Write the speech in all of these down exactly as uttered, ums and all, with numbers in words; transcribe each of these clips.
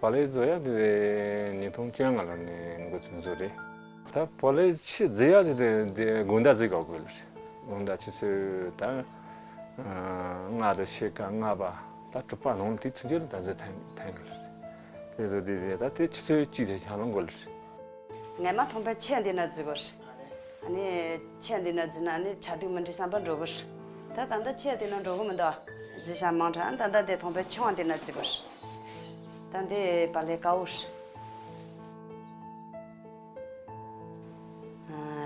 པཱ་ལེ་བཟོ་ཡག་དེ་ཉིས་སྟོང་བཅོ་ལྔ་ལོ་ནས་འགོ་ཚུགས་བཟོ་རེད། ད་པཱ་ལེ་ཆུ་བརྫི་ཡག་དེ་དེ་དགོང་དག་བརྫི་དགོས་ལ་རེད། དགོང་དག་ཆུ་ཚོད་ད་ལྔ་དང་ཕྱེད་ཀ་ལྔ་པ་ད་དྲུག་པ་ནང་དེ་ཚུན་ཆད་ལ་ད་བརྫི་ཐེངས་ཐེངས་ལ་རེད། དེ་བཟོ་དེ་དེ་ད་དེ་ཆུ་ཚོད་གཅིག་དང་ཕྱེད་ལོང་དགོས་ལ་རེད། ངས་མ་ཐོང་པའི་ཆུ་འདི་ན་བརྫི་དགོས། ཨ་ནི་ཆུ་འདི་ན་བརྫི་ན་ཨ་ནི་ཆ་དུག་མི་འདྲི་བསམ་པ་འགྲོ་གི་རེད། ད་ད་ལྟ་ཆུ་འདི་ན་འགྲོ་གི་མི་འདུག་བརྫི་ཤ་མང་དྲགས་ད་ལྟ་འདི་ཐོང་པའི་ཆུ་འདི་ན་བརྫི་དགོས། ད་འདི་པཱ་ལེ་དཀར་པོ་རེད།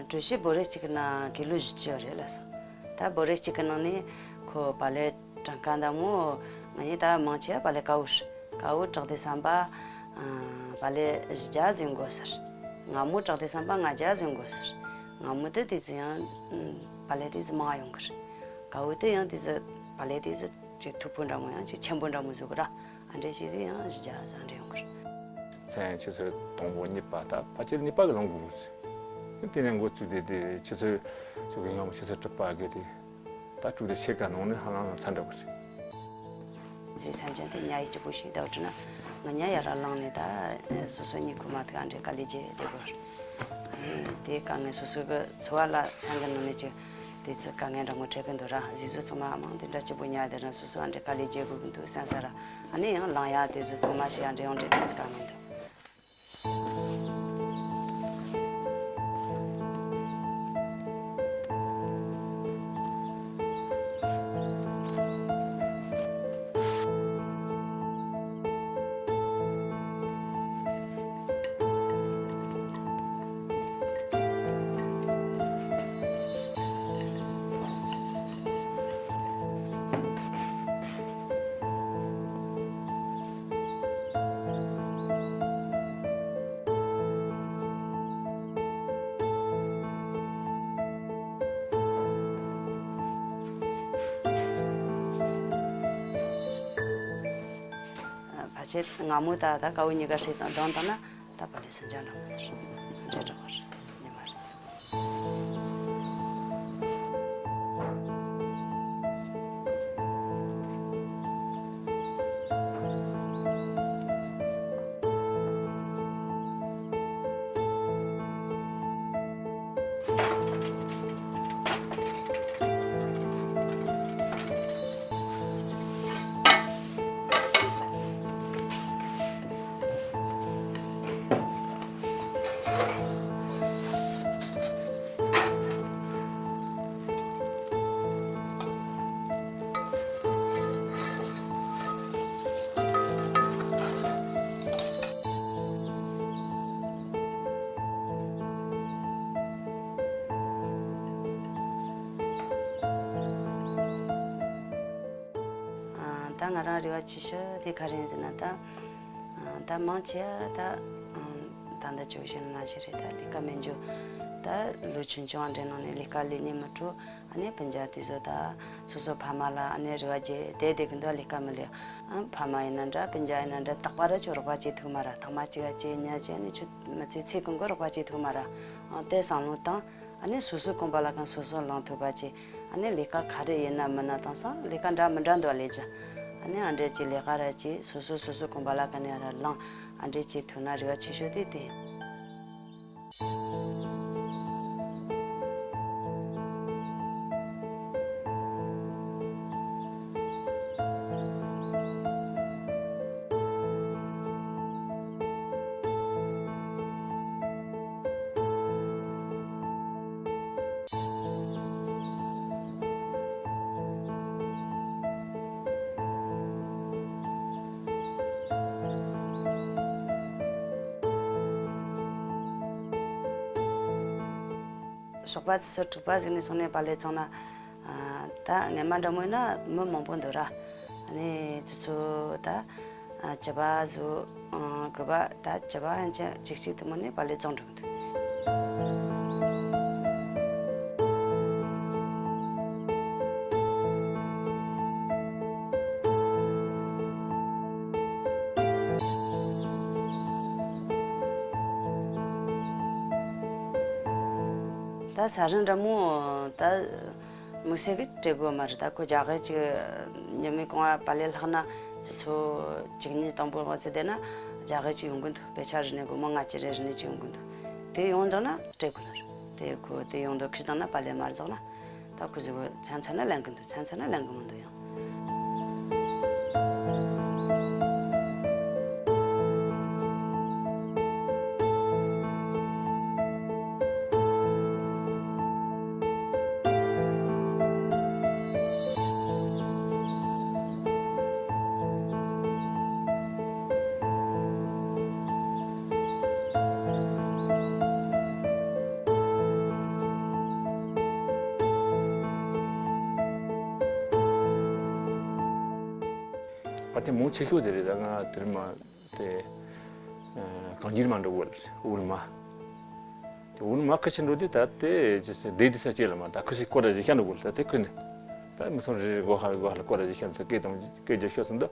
ཨ། གྲུ་བཞི་བོ་རེ་གཅིག་གི་ནང་ཀི་ལོ་བཞི་བཅུ་རེད་ལབ་སོང་། ད་བོ་རེ་གཅིག་གི་ནང་ནས་ཁོ་པཱ་ལེ་གྲངས་ཀ་འདྲ་མོ། ང་ཡིན་ད་མང་ཆེ་བ་པཱ་ལེ་དཀར་པོ་རེད། དཀར་པོ་བྲེགས་དུས་ཙམ་པ། ཨ། པཱ་ལེ་བཞི་བརྒྱ་ཟིན་དགོས་ཟེར། མངར་མོ་བྲེགས་དུས་ཙམ་པ་ལྔ་བརྒྱ་ཟིན་དགོས་ཟེར། མངར་མོ་དེ་དེ་ཙི་ཡང་། ཨ། པཱ་ལེ་དེ་ཙི་མང་ཡོང་གི་རེད། དཀར་པོ་དེ་ཡང་དེ་ཙི་པཱ་ལེ་དེ་ཙི་ཅིག་མཐུག་པོ་འདྲ་མོ་ཡང་ཅིག་ཆེན་པོ་འདྲ་མོ་བཟོ་གི་ར། ཨ་འདྲས་ཞིག་དེ་ཡང་བཞི་བརྒྱ་ཙམ་འདྲ་ཡོང་གི་རེད། མཚན་ཆུ་ཚོད་དང་པོ་གཉིས་པ་ད་ཕལ་ཆེར་གཉིས་པ་གི་ལོང་དགོས་རེད། དེ་ནས་འགོ་བཙུགས་ཏེ་དེ་ཆུ་ཚོད་ཆུ་གི་ཡང་ཆུ་ཚོད་དྲུག་པ་གི་དེ་ད་དྲུག་དང་ཕྱེད་ཀ་ནང་ནས་ཧ་ལམ་ཚར་འགྲོ་གི་རེད། ཅེས་མཚན་ཅན་དེ་ཉ་ཡི་སྐྱིད་པོ་ཞིག་ད་བྲིས་ན་ང་ཉ་ཡ་ར་ལངས་ནས་ད་སོ་སོ་གཉིད་ཁུག་མ་ཐུག་ཨ་འདྲས་དཀའ་ལས་བརྒྱབ་བསྡད་དགོས་རེད། ཨེ། དེ་དཀའ་ངལ་སོ་སོ་གི་འཚོ་བ་ལ་སེམས་ཀྱི་ནང་ནས་ཀྱི་དེ་ཚོ་དཀའ་ངལ་འདྲ་མོ་འཕྲད་ཀྱི་འདུག་ར། གཟིགས་བཟོ་ཚང་མ་མང་དེ་འདྲ་སྐྱིད་པོ་ཉལ་བསྡད་ན་སོ་སོ་ཨ་འདྲས་དཀའ་ལས་བརྒྱབ་དགོས་ཀྱི་འདུག་བསམ་ས་ར། ཨ་ནི་ཡང་ལངས་ཡག་དེ་ཚོ་ཚང་མ་ཞིག་ཨ་འདྲས་ཡོང་འདྲས་དེ་ཚོ་དཀའ་ངལ་འདུག་ཕལ་ཆེར་མངར་མོ་ད་ད་དཀར་པོ་གཉིས་ཀ་ཧྲིལ་དང་བསྡོངས་བཏང་ན་ད་པཱ་ལེ་སུན་ཅང་འདྲ་མོ་ཟེར། འདྲ་འདྲ་བོ་རེད། ཉི་མ་རེད། ཨ། ད་ང་རང་རེ་བ་ཆེ་ཤོས་དེ་ག་རེ་ཡིན་ཟེར་ན་ད། ཨ། ད་མང་ཆེ་བ་ད། ཨ། ད་ལྟ་ཇོ་བོ་གཞོན་ནུ་ཞིག་རེད། ད་ལས་ཀ་མེད་རྒྱུ། ད་ལོ་ཆུང་ཆུང་བ་འདྲ་ནང་ནས་ལས་ཀ་ལས་ཉན་མི་ཐུབ། ཨ་ནི་སྤུན་ཀྱག་དེ་ཚོ་ད་སོ་སོ་ཕ་མ་ལ་ཨ་ནི་རེ་བ་བརྗེད་བསྡད་བསྡད་ཀྱི་འདུག་ལས་ཀ་མི་ལས། ཨ། ཕ་མ་ཡིན་ན་འདྲ་སྤུན་ཀྱག་ཡིན་ན་འདྲ་རྟག་པར་ཁྱོད་རོགས་པ་བྱེད་ཐུབ་མ་ར། ཐེངས་མ་གཅིག་ག་བྱེད་གཉིས་བྱེད་ཨ་ནི་ཁྱོད་མི་ཚེ་ཚེ་གང་གི་རོགས་པ་བྱེད་ཐུབ་མ་ར། ཨ། དེ་བསམ་བློ་བཏང་། ཨ་ནི་སོ་སོའི་གོམ་པ་ལ་གང་སོ་སོ་ལངས་ཐུབ་པ་བྱེད། ཨ་ནི་ལས་ཀ་ག་རེ་ཡིན་ན་མིན་ན་དེང་སང་ལས་ཀ་འདྲ་མི་འདྲ་འདུག་ལས་བྱ། ཨ་ནི་ཨ་འདྲས་ཀྱི་ལས་ཀ་ར་བྱེད། སོ་སོ་སོ་སོའི་གོམ་པ་ལ་གང་ནས་ར་ལངས། ཨ་འདྲས་བྱེད་ཐུབ་ན་རེ་བ་ཆེ་ཤོས་དེ་དེ་ཡིན། ཞོགས་པ་ཆུ་ཚོད་དྲུག་པ་ཟིག་ནས་སོང་ནས་པཱ་ལེ་བཙོང་ན། ཨ། ད་ངས་མ་འདྲ་མོ་ཡིན་ན་མི་མང་པོ་འདུག་ར། ཨ་ནི་ཆུ་ཚོད་ད། ཨ། བཅུ་པ་ཟུག་ཨ། དགུ་པ་ད་བཅུ་པ་ཧན་ཅན་གཅིག་གཅིག་དེ་མོ་ནས་པཱ་ལེ་བཙོང་འགྲོ་གི་འདུག་ད་ས་རིན་འདྲ་མོ་ད་དམིགས་བསལ་གི་སྤྲད་དགོས་མ་རེད། ད་ཁོ་རྒྱ་གར་གྱི་ཉི་མའི་གོང་བ་པཱ་ལེ་ལྷག་ན་ཆུ་ཚོད་གཅིག་གཉིས་དང་པོ་བ་ཚོད་བསྡད་ན་ རྒྱ་གར་ཅིག་ཡོང་གི་འདུག་དཔེ་ཆ་རིག་གནས་སྒོར་མོ་ལྔ་བཅུ་རེ་རིག་གནས་ཅིག་ཡོང་གི་འདུག་དེ་ཡོང་འདུག་ན་སྤྲད་དགོས་ལ་རེད། དེ་ཁོ་དེ་ཡོང་འདུག་ཁྱི་དང་ན་པ་ལས་མ་རྫོགས་ན། ད་ཁོ་ཟེར་བོ་ཚན་ཚན་ན་ལེན་གི་འདུག་ཚན་ཚན་ན་ལེན་གི་མི་འདུག་ཡང་། ཨ་དེ་མོ་ཆེ་ཤོས་དེ་རེད། ད་ང་དེར་མ་དེ་གངས་འགྱུར་མ་འགྲོ་བར་འུར་མ། དེ་འུར་མ་ཁ་ཆེ་འགྲོ་དེ་ད་དེ་ཇི་སྲིད་བསྡད་དེ་ས་སྐྱེ་ལ་མ་ད་ཁུ་སི་ཀོ་ར་ཇི་ཤ་འགྲོ་བར་ད་དེ་ཁུ་ནི་ད་མི་སོང་རི་རི་སྒོ་ཧ་སྒོ་ཧ་ལ་ཀོ་ར་ཇི་ཤ་འདུག་སྐད་དང་སྐད་རྒྱག་ཤོད་སོང་འདུག